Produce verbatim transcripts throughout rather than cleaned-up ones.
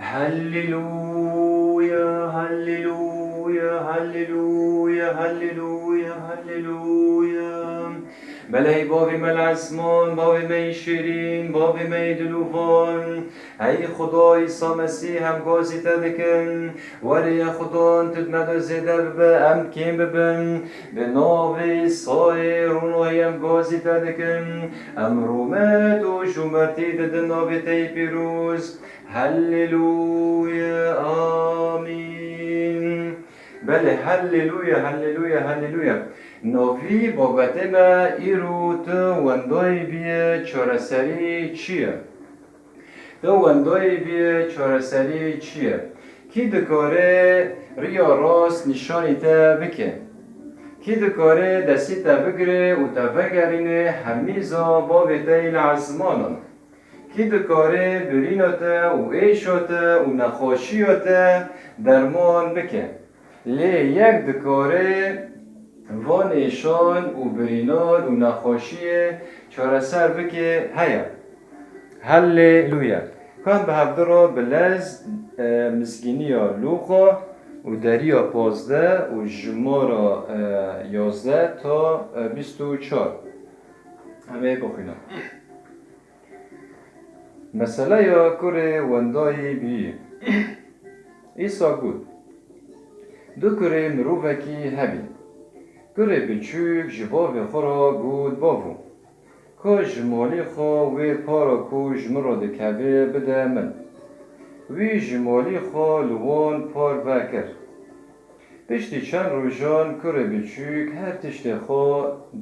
Halleluya, halleluya, halleluya, halleluya, halleluya. Belê hey bavê me li ezman, bavê me yê şêrîn, bavê me yê dilovan, hey Xuda Îsa Mesîh, em gazî te dikin. Werê ya Xudan, tu di me de zêde bibe, em kêm bibin. Bi navê Îsayê Ronahî em gazî te dikin. Em rûmet û cûmertî didin navê te yê pîroz. Halleluya, amîn. Belê, halleluya, halleluya, halleluya. Navî babetê me îro tu wendayî bîye çareserî çi ye? Tu wendayî bîye çareserî çi ye? Kî dikare riya rast nîşanî te bike? Kî dikare destî te bigire û te vegerîne hemîza bavê te yê li ezmanan? Kî dikare birîna te û êşa te û nexweşiya te derman bike? Lê yek dikare van êşan û birînan û nexweşiyê çareser bike heye. Halleluya. Kan bi hevdi re bi lez, e, mizgîniya Lûqa û deriya pazdeh û jimara, e, yazdeh ta, e, bîst û çar. Em ê bixwînin. Meseleya kurê wendayî bî. Îsa got, du kurê mirovekî hebî. Kurê biçûk ji bavê xwe re got, Bavo, ka ji malê xwe wê para ku ji min re dikeve bide min. Wî ji malê xwe li wan par vekir. Piştî çend rojan kurê biçûk her tiştê xwe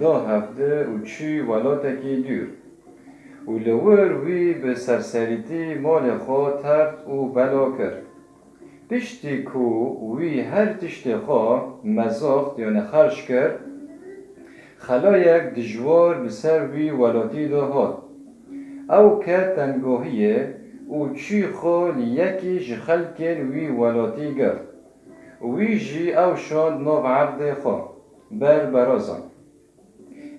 da hevdi û çû welatekî dûr. Û li wir wî bi serserîtî malê xwe tert û bela kir. Piştî ku wî her tiştê xwe mezaxt, yani xerc kir, xelayek dijwar bi ser wî welatî de hat. Ew ket tengahiyê û çû xwe li yekî ji xelkên wî welatî girt. Wî jî ew şand nav erdê xwe, ber berazan.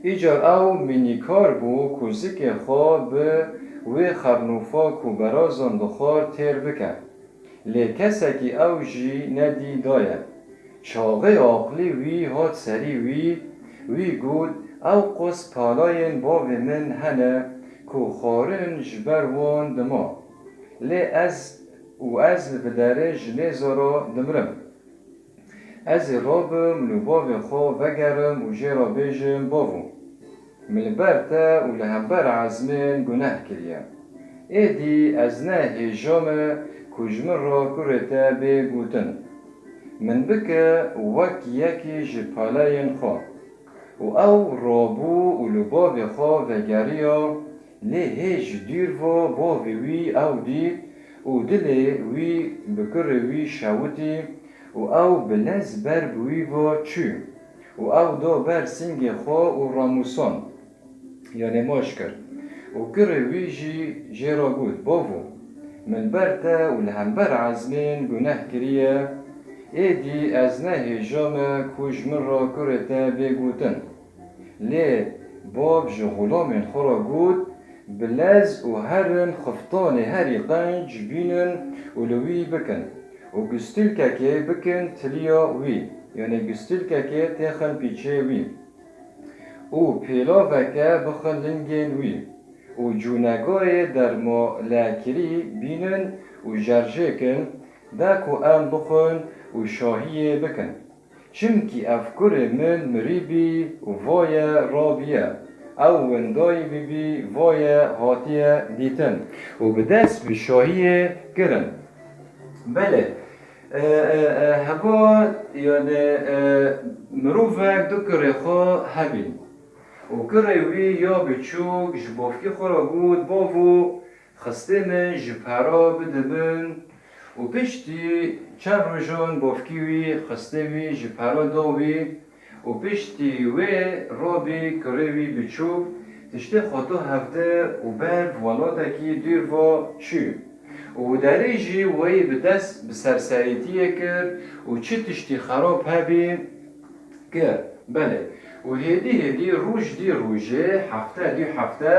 Îcar ew mînîkar bû ku zikê xwe bi wê xernofa ku berazan dixwar têr bike. Lê kesekî ew jî nedî daye. Çaxê aqilî wî hat serî wî, wî got, Ew qos palayên bavê min hene ku xwarin ji ber wan dima. Lê ez û ez li bi derê ji nêza re dimirim. Ez ê rabim li bavê xwe vegerim û jê re bêjim, Bavo, min li ber te û li hember ezmên guneh kiriye. Êdî ez ne hêja me ku ji min re kurê te bê gotin. Min bike wek yekî ji palayên xwe. Û ew rabû û li bavê xwe vegeriya, lê hê ji dûr ve bavê wî ew dît û dilê wî bi kurê wî şewitî û ew bi lez ber bi wî ve çû û ew da ber singê xwe û ramûsand, yanê maç kir. Û kurê wî jî jê re got, Bavo, min ber te û li hember ezmên guneh kiriye, êdî ez ne hêja me ku ji min re kurê te bê gotin. Lê bav ji xulamên xwe re got, Bi lez û herin xiftanê herî qenc bînin û li wî bikin û gustilkekê bikin tiliya wî, yanê gustilkekê têxin pîçê wî û pêlaveke bixin lingên wî û cûnegayê dermalekirî bînin û jerjêkin, de ku em bixwin û şahiyê bikin. Çimkî ev kurê min mirî bî û vaye rabiye, ew windayî bibî vaye hatiye dîtin û bi dest bi şahiyê kirin. Belê, e, e, e, heba, yani, e, mirovek du kurê xwe hebîn û kurê wî ya biçûk ji bavkî xwe re got, Bavo, xistê min ji pera bide min. Û piştî çend rojan bavkî wî xistê wî ji pera da wî û piştî wê rabî kurê wî biçûk tiştê xwe da hevdi û ber bi welatekî dûr ve çû. Û derê jî weyî bi dest bi serserîtiyê kir û çi tiştî xerab hebî, kir. Belê. Û hêdî hêdî roj dî rojê, hefte dî hefte,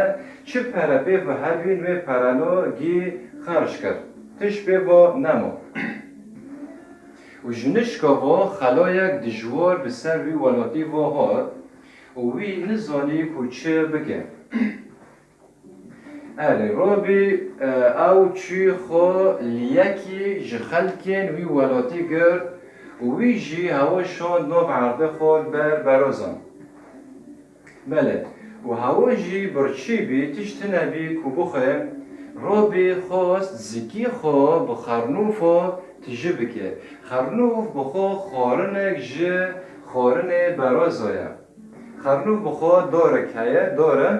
çi pere pê ve hebîn wê pereno gî xerc kir. Tişt pê va nema. Û ji nişka va xelayek dijwar bi ser wî welatî va hat û wî nizanî ku çi bike. Erê, Robî, e, ew çû xwe li yekî ji xelkên wî welatî girt û wî jî hewa şand nav erdê xwe li ber berozan. Belê. Û hewa jî birçî bî, tişt tune bî ku bixwe. Robî xwest zikî xwe bi xernofa tijî bike. Xernof bi xwe xwarinek ji xwarinê beroza ye. Xernof bi xwe dorek heye, dor e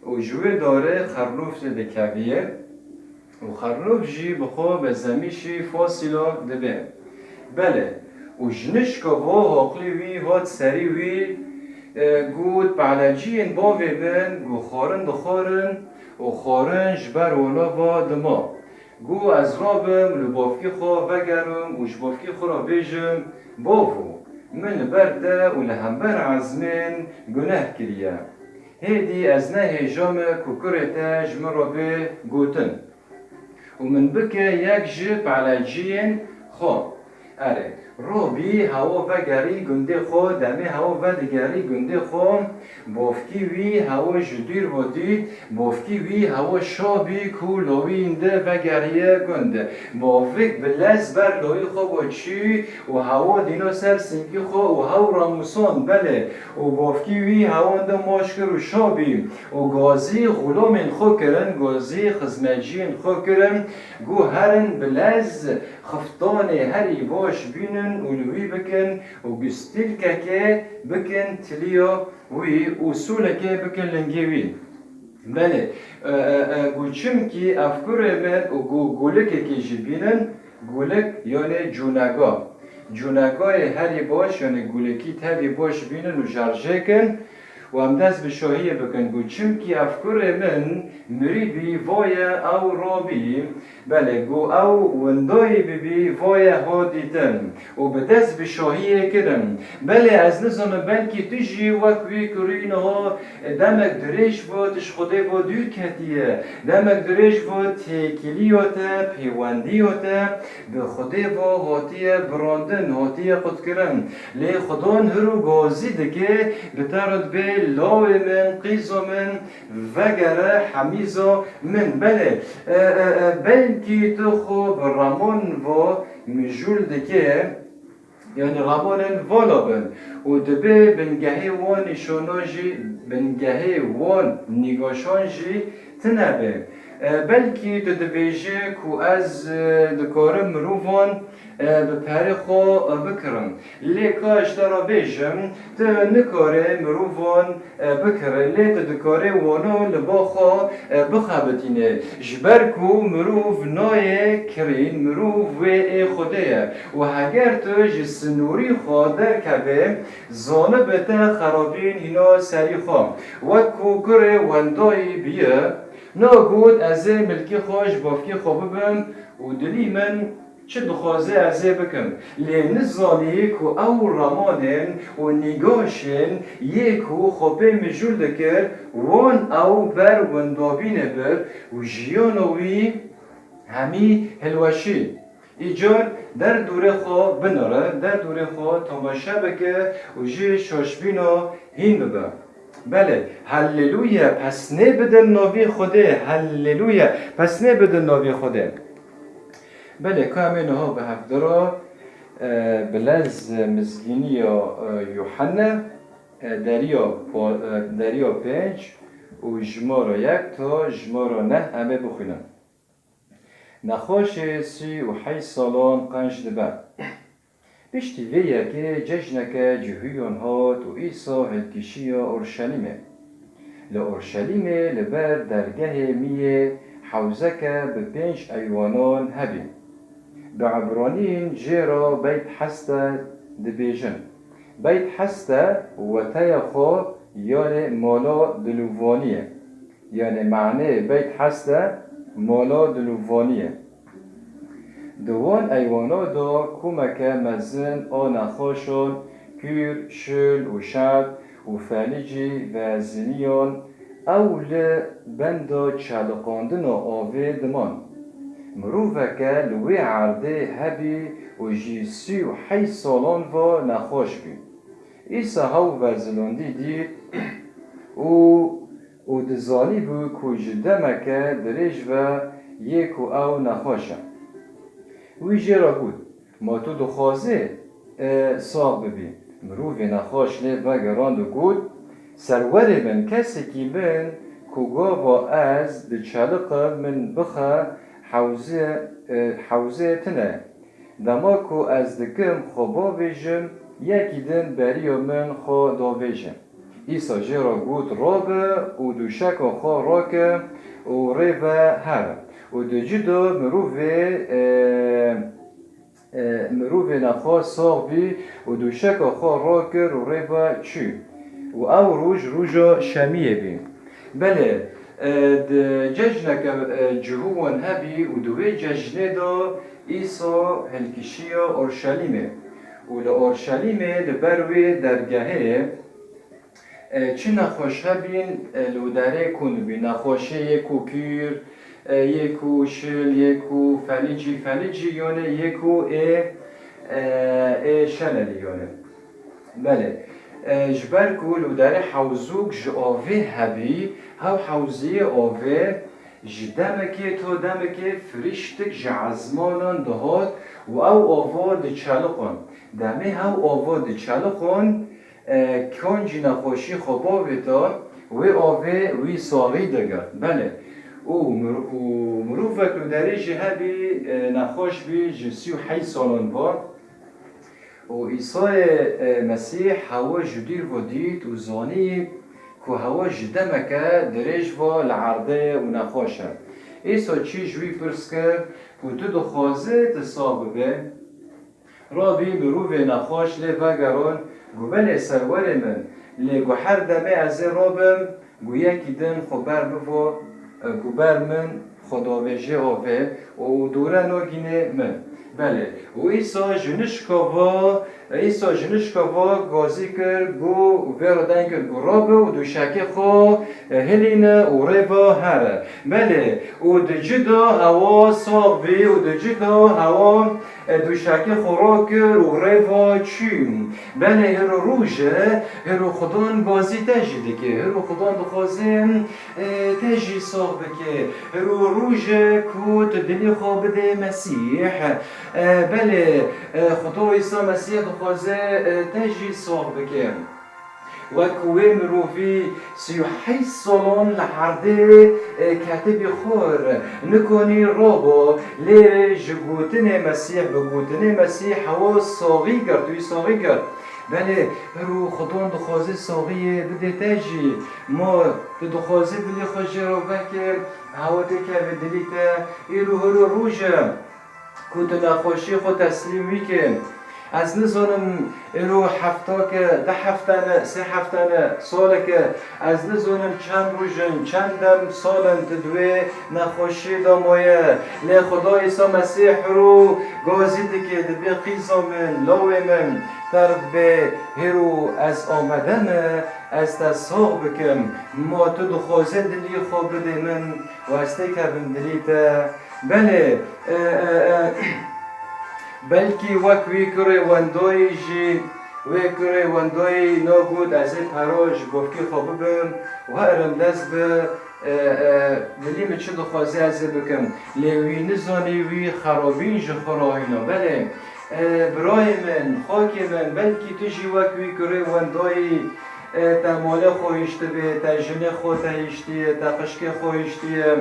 û ji wê dorê xernof tê dikeviye. Û xernof jî bi xwe bi zemîşî fosîlo dibe. Belê, û ji nişka vo hoqlî wî hat serî wî, e, got, "Peleciyên bavê min, got, xwarin dixwarin û xwarin ji ber wala va dima. Got, ez rabim li bavkî xwe vegerim û ji bavkî xwe re bêjim, bavo, min li ber te û li hember ezmên guneh kiriye. Hêdî ez ne hêja me ku kurê te ji min re bê gotin." û min bike yek ji peleciyên xwe. Erê, Robî hewa vegerî gundê xwe, demê hewa vedigerî gundê xwe, bavkî wî hewa ji dûr ve dît, bavkî wî hewa şa bî ku lawîn de vegeriye gund. Bavik bi lez ber lawî xwe ve çû û hewa dîna ser sîngî xwe û hew ramûsan belê û bavkî wî hewan de maç kir û şa bî. û gazî xulamên xwe kirin, gazî xizmeciyên xwe kirin, got, "Herin bi lez xiftanê herî baş bînin û li wî bikin û gustîlkekê bikin tiliya wî û sûlekê bikin lingê wî." Belê, e, e, e, got, "Çimkî ev kurê min û got, gulikekê jî bînin, gulik, yanê cûnega. Cûnegayê herî baş, yanê gulikî tevî baş bînin û şarjê kin." û em dest bi şahiyê bikin. Got, "Çimkî ev kurê min mirî bî, vaye ew rabî, belê, got, ew windayî bibî, vaye ha dîtin û bi dest bi şahiyê kirin. Belê, ez nizanim, belkî tu jî wek wî kurî niha demek dirêj ve tu ji Xwedê ve dûr ketiye, demek dirêj ve têkiliya te, pêwendiya te bi Xwedê ve hatiye birandin, hatiye qutkirin. Lê Xudan hir û gazî dike, bi te re dibê, lawê min, qîza min, vegere hemîza min." Belê, e, e, e, belkî tu xwe bi Ramon ve mijûl dike, yanî Ramonên vala bin û dibê bingehê wan nîşanan jî, bingehê wan nîgaşan jî tune be. E, belkî tu dibêje ku ez, e, dikarim mirovan, e, bi perê xwe, e, bikirim. Lê ka ez te re bêjim, tu nikarê mirovan, e, bikirî, lê tu dikarê wana li ba xwe, e, bixebitînê. Ji ber ku mirov nayê kirîn, mirov wê ê Xwedê ye. Û heger tu ji sinûrî xwe derkevê, zanibe te xerabîn hîna serî xwe. Wek ku kurê wendayî bîye, nagot, "Ez ê milkê xwe ji bavkê xwe bibim û dilî min çi dixwaze ez ê bikim." Lê nizanî ku ew ramanên û nîgaşên yê ku xwe pê mijûl dikir, wan ew ber windabînê bir û jiyana wî hemî hilweşî. Îcar derdorê xwe binire, derdorê xwe temaşe bike û ji şaşbîna hîn bibe. Belê, Helleluya, pesnê bidin navî Xwedê, Helleluya, pesnê bidin navî Xwedê. Belê, ka em ê niha bi hevdira, e, bi lez mizgîniya, e, Yuhanne, e, deriya po-, e, deriya pênc û jimara yek ta jimara neh em ê bixwînin. Nexweşê sî û heyş salan qenc dibe. Piştî vê yekê cejneke cihûyan hat û Îsa hilkişiya Orşelîmê. Li Orşelîmê li ber dergehê miyê hewzeke bi pênc eywanan hebî. Bi Ebranîn jê re Beyt Heste dibêjin. Beyt Heste weteya xwe yanê mala dilovaniyê. Yanê manê Beyt Heste mala dilovaniyê. Di wan eywana de komeke mezin a nexweşan, pîr, şil û şev û felicî ve ziniyan, ew li benda çaliqandina avê diman. Miroveke li wê erdê hebî û ji sî û heyş salan ve nexweş bî. Îsa hew vezilandî dît û, û dizanîbû ku ji demeke dirêj ve yê ku ew nexweş e. Wî jê re got, Ma tu dixwazî, e, sax bibî? Mirovê nexweş lê vegerand û got, Serwerê min, kesekî min ku gava ez diçeliqim min bixe hewzê, e, hewzê tune. Dema ku ez dikim xwe bavêjim, yekî din beriya min xwe davêje. Îsa jê re got, Rabe û dûşeka xwe rake û rê ve here. Û di cida mirovê, e, e, mirovê nexweş sax bî û dûşeka xwe rakir û rê ve çû. Û ew roj roja şemiyê bî. Belê, e, di cejneke, e, cihû wan hebî û di wê cejnê de Îsa hilkişiya Orşelîmê. Û li Orşelîmê li ber wê dergehê, e, çi nexweş hebîn, e, li derê kûn dibî. Nexweşê yê ku kîr, e, yê ku şil, yê ku felicî, felicî yonê yê ku ê, e, ê şelelî yonê. Belê. E, ji ber ku li derê hewzûk ji avê hebî, hew hewziyê avê ji demekê to demekê firîştik ji ezmanan dihat û ew ava diçeliqon. Demê hew ava diçeliqon, e, koncî nexweşî xwe bavêta, wê avê wî saxî digirt. Belê. Û mir-, û mirovek li derê jî hebî, e, nexweş bî ji sî û heyş salan ve. Û Îsayê, e, Mesîh hewa ji dûr ve dît û zanî ku hewa ji demeke dirêj ve li erdê û nexweş e. Îsa çî ji wî pirs kir ku tu dixwazî tu sax bibî? Rabî mirovê nexweş lê vegeran, got, Belê serwerê min, lê got, Her demê ez ê rabim, got, Yekî din xwe ber bivo, e, got, Ber min xwe davêje avê û dûre nagîne min. Belê. Û Îsa ji nişka va, Îsa ji nişka va gazî kir, got, vê re deng kir, got, Rabe û dûşekê xwe, e, hilîne û rê ve here. Belê. Û di cida hewa sax bî û di cida hewa E, dûşekê xwe rakir û rê ve çû. Belê hiro roj e, hiro Xudan gazî te jî dike. Hiro Xudan dixwaze, e, te jî sax bike. Hiro roj e ku tu dilê xwe bidê Mesîh. E, belê, e, Xuda Îsa Mesîh dixwaze, e, te jî sax bike. Wek wê mirovî sî û heyş salan li erdê, e, ketibî xor, nikanî rabo, lê ji gotinê Mesîh, bi gotinê Mesîh hewa saxî girt, wî saxî girt. Belê, hiro Xudan dixwaze saxiyê bidê te jî. Ma tu dixwazî dilê xwe jê re veke, hewa têkeve dilê te, îro hiro roj e. Ku tu nexweşiyê xwe teslîm wî ke. Ez nizanim îro heftake, du heftane, sê heftane, saleke, ez nizanim çend roj in, çend dem, sal in tu di wê nexweşiyê de maye. Lê Xuda Îsa Mesîh îro gazî dike, dibê qîza min, lawê min, te re dibê hîro ez amade me, ez te sax bikim. Ma tu dixwazî dilî xwe bidê min û ez têkevim dilî te. Belê, e, e, e, belkî wek wî kurê wendayî jî, wê kurê wendayî nagot, ez ê pera ji govkê xwe bibim û herim dest bi, e, e, dilî min çi dixwaze ez ê bikim. Lê wî nizanî wî xerabîn ji xwe rahîna. Belê, e, birayê min, xakê min, belkî tu jî wek wî kurê wendayî, e, te malê xwe hiştibê, te jinê xwe te hiştiye, te xişkê xwe hiştiye.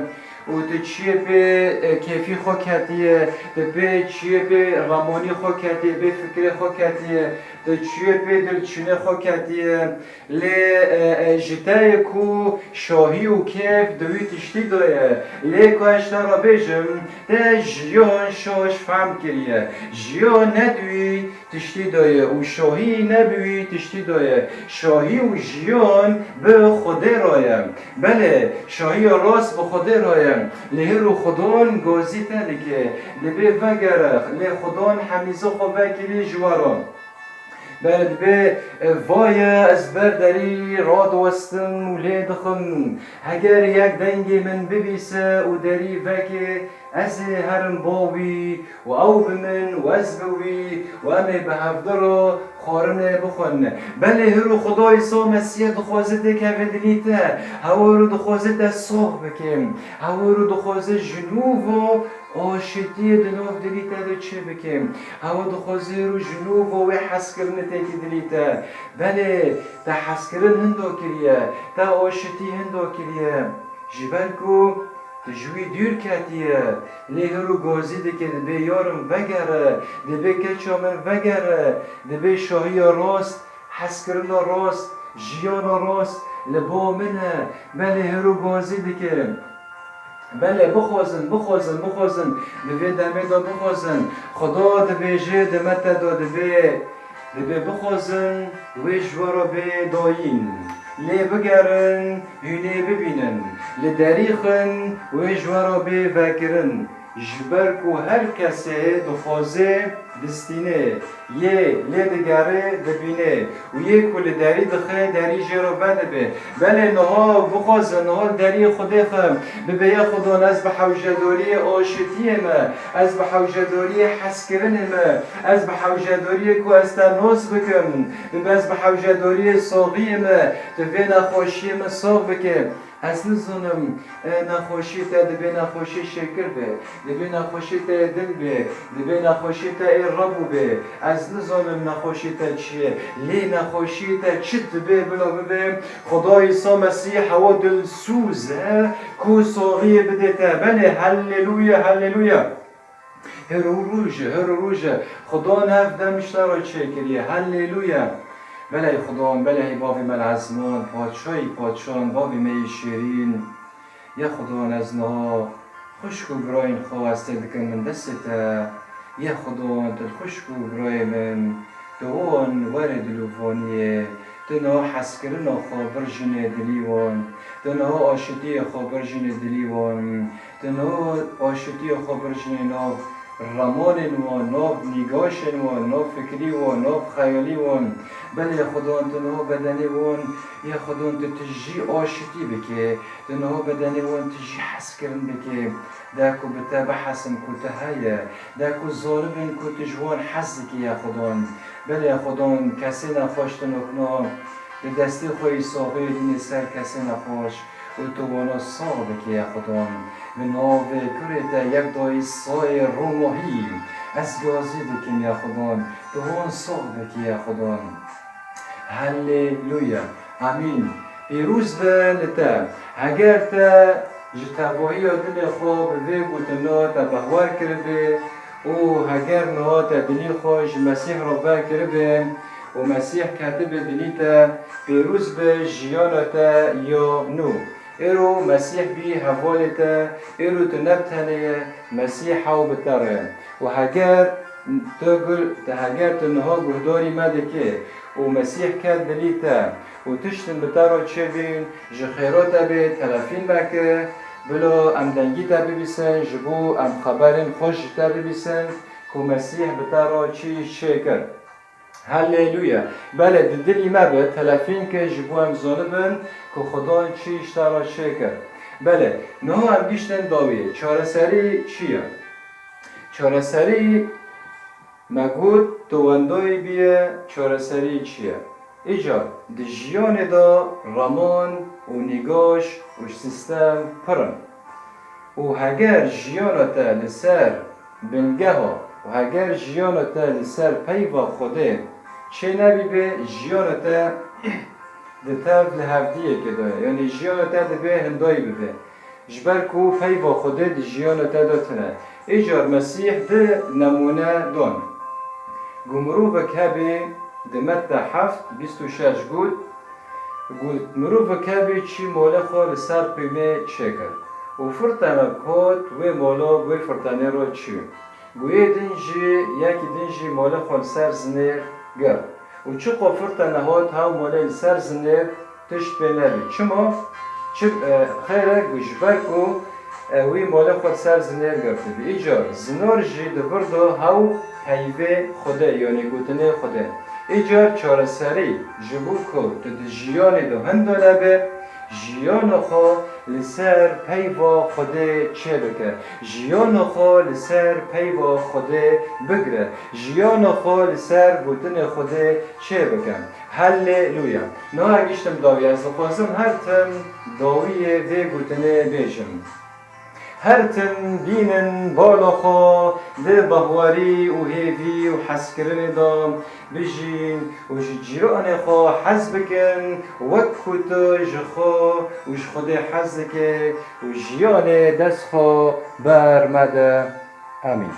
Û tu çiyê pê, e, kêfî xwe ketiye, tu pê çiyê pê ramonî xwe ketiye, pê fikrê xwe ketiye, tu çiyê pê dilçûnê xwe ketiye. Lê, e, e, ji te ye ku şahî û kêf di wî tiştî de ye. Lê ka ez te re bêjim, te jiyan şaş fehm kiriye. Jiyan ne di wî tiştî de ye û şahî ne bi wî tiştî de ye. Şahî û jiyan bi Xwedê re ye. Belê, şahiya rast bi Xwedê re ye. Lê hîro Xudan gazî te dike. Dibê vegere, lê Xudan hemîza xwe vekirî ji we re. Belê dibê, e, vaye ez ber derî radiwestim û lê dixim. Heger yek dengê min bibîse û derî veke, ez ê herim ba wî û ew bi min û ez bi wî û em ê bi hevdi re xwarinê bixwin. Belê hiro Xuda Îsa Mesîh dixwaze têkeve dilî te. Hewa hiro dixwaze te sax bike. Hewa hiro dixwaze ji nû ve aşitiyê di nav dilî te de çêbike. Hewa dixwaze hiro ji nû ve wê hezkirinê têkî dilî te. Belê, te hezkirin hinda kiriye, te aşitî hinda kiriye. Ji ber ku tu ji wî dûr ketiye, lê hiro gazî dike, dibê yarim vegere, dibê keça min vegere, dibê şahiya rast, hezkirina rast, jiyana rast li ba min e. Belê hiro gazî dike. Belê, bixwazin, bixwazin, bixwazin. Di vê demê de bixwazin. Xuda dibêje, di me te de dibê, dibê bixwazin, wê ji we re bê dayîn. Lê bigerin, hûn ê bibînin. Li derî xin, wê ji we re bê vekirin. Ji ber ku her kesê dixwaze distîne. Yê lê digere dibîne û yê ku li derî dixe, derî jê re vedibe. Belê niha bixwaze, niha li deriyê Xwedê xe, bibe ya Xudan, ez bi hewcedariyê aşitiyê me, ez bi hewcedariyê hezkirinê me, ez bi hewcedariyê ku ez te nas bikim, bibe ez bi hewcedariyê saxiyê me, tu vê nexweşiyê min sax bike. Ez nizanim, e, nexweşiyê te dibê nexweşiyê şêkir be, dibê nexweşiyê te yê dil be, dibê nexweşiyê te ê rebû be. Ez nizanim nexweşiyê te çi ye, lê nexweşiyê te çi dibe bila bibe, Xuda Îsa Mesîh hewa dilsûz e ku saxiyê bidê te. Belê, hellelûya, hellelûya. Her roj e, her roj e. Xudan ev dem ji te re çêkiriye. Hellelûya. Belê Xudan, belê bavê me li esman, padşahê padşahan, bavê me yê şêrîn. Ya Xudan, ez niha xwişk û birayên xwe ez tê dikim min destê te. Ya Xudan, tu xwişk û birayê min, tu wan were dilovaniyê, tu niha hezkirina xwe birjinê dilî wan, tu niha aşitiyê xwe birjinê dilî wan. Tu nav aşitiyê xwe birjinê nav ramanên wan, nav nîgaşên wan, nav fikrî wan, nav xeyalî wan. Belê Xudan tu niha bedenê wan, ya Xudan tu tijî aşitî bike, tu niha bedenê wan tijî hezkirin bike. De ku bi te bihesin ku tu heye, de ku zanibin ku tu ji wan hez dikî ya Xudan. Belê Xudan kesê nexweş tu nokna, di destê xwe yî saxiyê dînê ser kesê nexweş. û tu wana sax bikî ya Xudan. Bi navê kurê te yek dayî sayê Romahî, ez gazî dikim ya Xudan, tu wan sax bikî ya Xudan. Hellelûya. Amîn. Pîroz be li te. Heger te ji tevahiya dilê xwe bi vê gotina te behwar kiribê û heger niha te dilî xwe ji Mesîh re vekiribê û Mesîh ketibe dilî te, pîroz be jiyana te ya nû. Îro Mesîh bî hevalê te, îro tu ne bi tenê ye, Mesîh hew bi te re ye. Û heger tu gu-, heger tu niha guhdarî me dike û Mesîh ket dilî te û tiştin bi te re çêbîn, ji xêra te bê, telefîn me ke, bila em dengî te bibîsin, ji bo em xeberên xweş ji te bibîsin, ku Mesîh bi te re çi îş çêkir. Hellelûya. Belê, di dilî me be, telefîn ke ji bo em zanibin ku Xudan çi ji te re çêkir. Belê, niha em gihiştin dawiyê. Çareserî çi ye? Çareserî me got, tu wendayî bîye, çareserî çi ye? Îcar, di jiyanê de raman û nîgaş û sîstem pir in. Û heger jiyana te li ser bingeha û heger jiyana te li ser peyva Xwedê çênebîbe, jiyana te di tev li hevdiyekê de ye. Yanî jiyana te dibe hindayî bibe. Ji ber ku peyva Xwedê di jiyana te de tune. Îcar Mesîh di nemûne dan. Ku mirovek hebê di Metta heft bîst û şeş got, Got, mirovek hebî çî malê xwe li ser pîmê çêkir û firtenek hat wê mala wê firtenê re çû. Got, yê din jî, yekî din jî malê xwe li ser zinêr girt û çiqo firtene hat hew malê li ser zinêr tişt pê nebî. Çima? Çi, e, xêr e, got, ji ber ku, e, wî malê xwe li ser zinêr girtibî. Îcar zinar jî di vir de hew peyvê Xwedê, yanî gotinê Xwedê. Îcar çareserî, ji bo ku tu di jiyanê de hinda nebe, jiyana xwe li ser peyva Xwedê çêbike. Jiyana xwe li ser peyva Xwedê bigire. Jiyana xwe li ser gotinê Xwedê çêbike. Hellelûya. Niha giştim dawî, ez dixwazim her tim dawiyê vê gotinê bêjim. Her tim bînin bala xwe di bahwarî û hêvî û hezkirinê de bijîn û ji cîranê xwe hez bikin, wek ku tu ji xwe û ji Xwedê hez dike û jiyanê dest xwe bermede. Amîn.